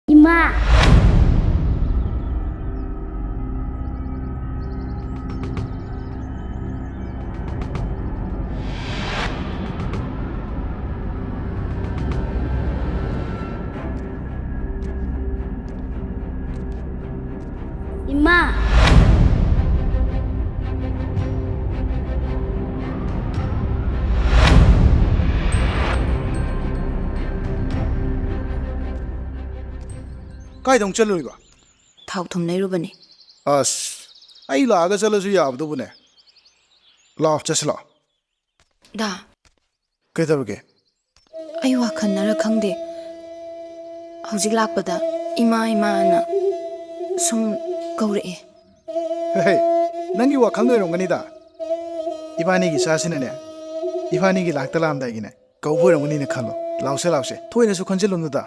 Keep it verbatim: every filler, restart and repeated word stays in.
ꯏꯃꯥ! ꯏꯃꯥ! ꯀꯥꯏꯗ ꯑꯃꯨꯛ ꯆꯠꯂꯨꯔꯤꯕ? ꯊꯥꯎ ꯊꯨꯝ ꯂꯩꯔꯨꯕꯅꯤ꯫ ꯑꯁ, ꯑꯩ ꯂꯥꯛꯑꯒ ꯆꯠꯂꯁꯨ ꯌꯥꯕꯗꯨꯕꯨꯅꯦ꯫ ꯂꯥꯛꯑꯣ, ꯆꯠꯁꯤ ꯂꯥꯛꯑꯣ꯫ ꯗꯥ꯫ ꯀꯩꯗꯧꯔꯒꯦ? ꯑꯩ ꯋꯥꯈꯜꯅꯔ ꯈꯪꯗꯦ, ꯍꯧꯖꯤꯛ ꯂꯥꯛꯄꯗ ꯏꯃꯥ, ꯏꯃꯥꯅ ꯁꯨꯝ ꯀꯧꯔꯛꯑꯦ꯫ ꯍꯦ, ꯅꯪꯒꯤ ꯋꯥꯈꯜꯗ ꯑꯣꯏꯔꯝꯒꯅꯤꯗ꯫ ꯏꯕꯥꯅꯤꯒꯤ ꯏꯆꯥꯁꯤꯅꯅꯦ, ꯏꯕꯥꯅꯤꯒꯤ ꯂꯥꯛꯇ ꯂꯥꯛꯑꯝꯗꯥꯏꯒꯤꯅꯦ, ꯀꯧꯕ ꯑꯣꯏꯔꯝꯒꯅꯤꯅ ꯈꯜꯂꯣ꯫ ꯂꯥꯛꯁꯦ, ꯂꯥꯛꯁꯦ꯫ ꯊꯣꯏꯅꯁꯨ ꯈꯟꯖꯤꯜꯂꯨꯅꯨꯗ꯫